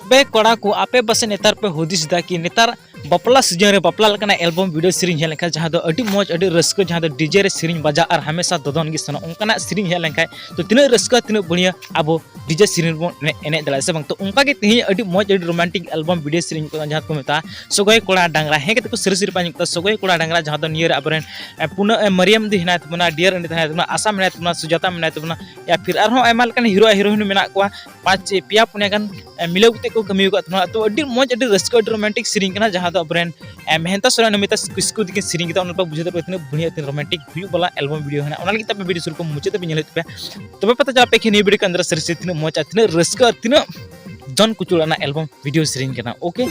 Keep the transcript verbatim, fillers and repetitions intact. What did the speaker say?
ᱛᱚᱵᱮ ᱠᱚᱲᱟ ᱠᱚ, ᱟᱯᱮ ᱯᱟᱥᱮ ᱱᱮᱛᱟᱨ ᱯᱮ ᱦᱩᱫᱤᱥ ᱮᱫᱟ ᱠᱤ ᱱᱮᱛᱟᱨ ᱵᱟᱯᱞᱟ ᱥᱤᱡᱤᱱ ᱨᱮ ᱵᱟᱯᱞᱟ ᱞᱮᱠᱟᱱᱟᱜ ᱮᱞᱵᱟᱢ ᱵᱷᱤᱰᱤᱭᱳ ᱥᱮᱨᱮᱧ ᱦᱮᱡ ᱞᱮᱱᱠᱷᱟᱱ, ᱡᱟᱦᱟᱸ ᱫᱚ ᱟᱹᱰᱤ ᱢᱚᱡᱽ, ᱟᱹᱰᱤ ᱨᱟᱹᱥᱠᱟᱹ, ᱡᱟᱦᱟᱸ ᱫᱚ ᱰᱤᱡᱮ ᱨᱮ ᱥᱮᱨᱮᱧ ᱵᱟᱡᱟᱜ ᱟᱨ ᱦᱟᱢᱮᱥᱟ ᱫᱚᱫᱚᱱ ᱜᱮ ᱥᱟᱱᱟ, ᱚᱱᱠᱟᱱᱟᱜ ᱥᱮᱨᱮᱧ ᱦᱮᱡ ᱞᱮᱱᱠᱷᱟᱱ ᱛᱚ ᱛᱤᱱᱟᱹᱜ ᱨᱟᱹᱥᱠᱟᱹ, ᱛᱤᱱᱟᱹᱜ ᱵᱟᱹᱲᱤᱭᱟᱹ ᱟᱵᱚ ᱰᱤᱡᱮ ᱥᱮᱨᱮᱧ ᱨᱮᱵᱚᱱ ᱮᱱᱮᱡ, ᱮᱱᱮᱡ ᱫᱟᱲᱮᱭᱟᱜᱼᱟ ᱥᱮ ᱵᱟᱝ? ᱛᱚ ᱚᱱᱠᱟ ᱜᱮ ᱛᱮᱦᱮᱧ ᱟᱹᱰᱤ ᱢᱚᱡᱽ, ᱟᱹᱰᱤ ᱨᱳᱢᱟᱱᱴᱤᱠ ᱮᱞᱵᱟᱢ ᱵᱷᱤᱰᱤᱭᱳ ᱥᱮᱨᱮᱧ ᱠᱚ ᱡᱟᱦᱟᱸ ᱠᱚ ᱢᱮᱛᱟᱜᱼᱟ ᱥᱚᱜᱚᱭ ᱠᱚᱲᱟ ᱰᱟᱝᱨᱟ, ᱦᱮᱸ ᱠᱟᱛᱮ ᱠᱚ ᱥᱟᱹᱨᱤ ᱥᱟᱹᱨᱤ ᱯᱟᱸᱡ ᱠᱚ ᱥᱚᱜᱚᱭ ᱠᱚᱲᱟ ᱰᱟᱝᱨᱟ, ᱡᱟᱦᱟᱸ ᱫᱚ ᱱᱤᱭᱟᱹ ᱨᱮ ᱟᱵᱚᱨᱮᱱ ᱮ, ᱯᱩᱱᱟᱹ ᱮ, ᱢᱟᱨᱤᱭᱟᱢ ᱫᱤ ᱦᱮᱱᱟᱭ ᱛᱟᱵᱚᱱᱟ, ᱰᱤᱭᱟᱨ ᱟᱱᱤᱛᱟ ᱦᱮᱱᱟᱭ ᱛᱟᱵᱚᱱᱟ, ᱟᱥᱟ ᱢᱮᱱᱟᱭ ᱛᱟᱵᱚᱱᱟ, ᱥᱩᱡᱟᱛᱟ ᱢᱮᱱᱟᱭ ᱛᱟᱵᱚᱱᱟ, ᱭᱟ ᱯᱷᱤᱨ ᱟᱨᱦᱚᱸ ᱟᱭᱢᱟ ᱞᱮᱠᱟᱱ ᱦᱤᱨᱳ ᱟᱨ ᱦᱤᱨᱳᱭᱤᱱ ᱢᱮᱱᱟᱜ ᱠᱚᱣᱟ᱾ ᱯᱟᱸᱪ ᱯᱮᱭᱟ ᱯᱩᱱᱭᱟ ᱜᱟᱱ ᱮ, ᱢᱤᱞᱟᱹᱣ ᱠᱟᱛᱮ ᱠᱚ ᱠᱟᱹᱢᱤ ᱟᱠᱟᱫ ᱛᱟᱵᱚᱱᱟ᱾ ᱛᱚ ᱟᱹᱰᱤ ᱢᱚᱡᱽ, ᱟᱹᱰᱤ ᱨᱟᱹᱥᱠᱟᱹ, ᱟᱹᱰᱤ ᱨᱳᱢᱟᱱᱴᱤᱠ ᱥᱮᱨᱮᱧ ᱠᱟᱱᱟ, ᱡᱟᱦᱟᱸ ᱫᱚ ᱟᱵᱚᱨᱮᱱ ᱮ, ᱢᱮᱦᱮᱱᱛᱟ ᱥᱚᱨᱮᱱ, ᱱᱚᱢᱤᱛᱟ ᱠᱤᱥᱠᱩ ᱛᱟᱹᱠᱤᱱ ᱥᱮᱨᱮᱧ ᱠᱮᱫᱟ᱾ ᱚᱱᱟ ᱯᱮ ᱵᱩᱡᱷᱟᱹᱣ ᱫᱟᱲᱮᱭᱟᱜᱼᱟ ᱛᱤᱱᱟᱹᱜ ᱵᱟᱹᱲᱤᱡ, ᱛᱤᱱᱟᱹᱜ ᱨᱳᱢᱟᱱᱴᱤᱠ ᱦᱩᱭᱩᱜ ᱵᱟᱞᱟ ᱮᱞᱵᱟᱢ ᱵᱷᱤᱰᱤᱭᱳ ᱦᱮᱱᱟᱜᱼᱟ᱾ ᱚᱱᱟ ᱞᱟᱹᱜᱤᱫ ᱛᱮ ᱟᱯᱮ ᱵᱷᱤᱰᱤᱭᱳ ᱥᱩᱨ ᱠᱷᱚᱱ ᱢᱩᱪᱟᱹᱫ ᱫᱷᱟᱹᱵᱤᱡ ᱧᱮᱞ ᱦᱩᱭᱩᱜ ᱛᱟᱯᱮᱭᱟ᱾ ᱛᱚᱵᱮ ᱯᱟᱛᱟ ᱪᱟᱞᱟᱜ ᱯᱮ ᱠᱷᱮ ᱱᱤᱭᱟᱹ ᱵᱷᱤᱰᱤᱭᱳ ᱠᱚ ᱟᱱᱫᱟᱨ ᱥᱟᱹᱨᱤ ᱥᱟᱹᱨᱤ ᱛᱤᱱᱟᱹᱜ ᱢᱚᱡᱽ ᱟᱨ ᱛᱤᱱᱟᱹᱜ ᱨᱟᱹᱥᱠᱟᱹ ᱟᱨ ᱛᱤᱱᱟᱹᱜ ᱡᱚᱱ ᱠᱩᱪᱩᱲ ᱟᱱᱟᱜ ᱮᱞᱵᱟᱢ ᱵᱷᱤᱰᱤᱭᱳ ᱥᱮᱨᱮᱧ ᱠᱟᱱᱟ᱾ ᱳᱠᱮ᱾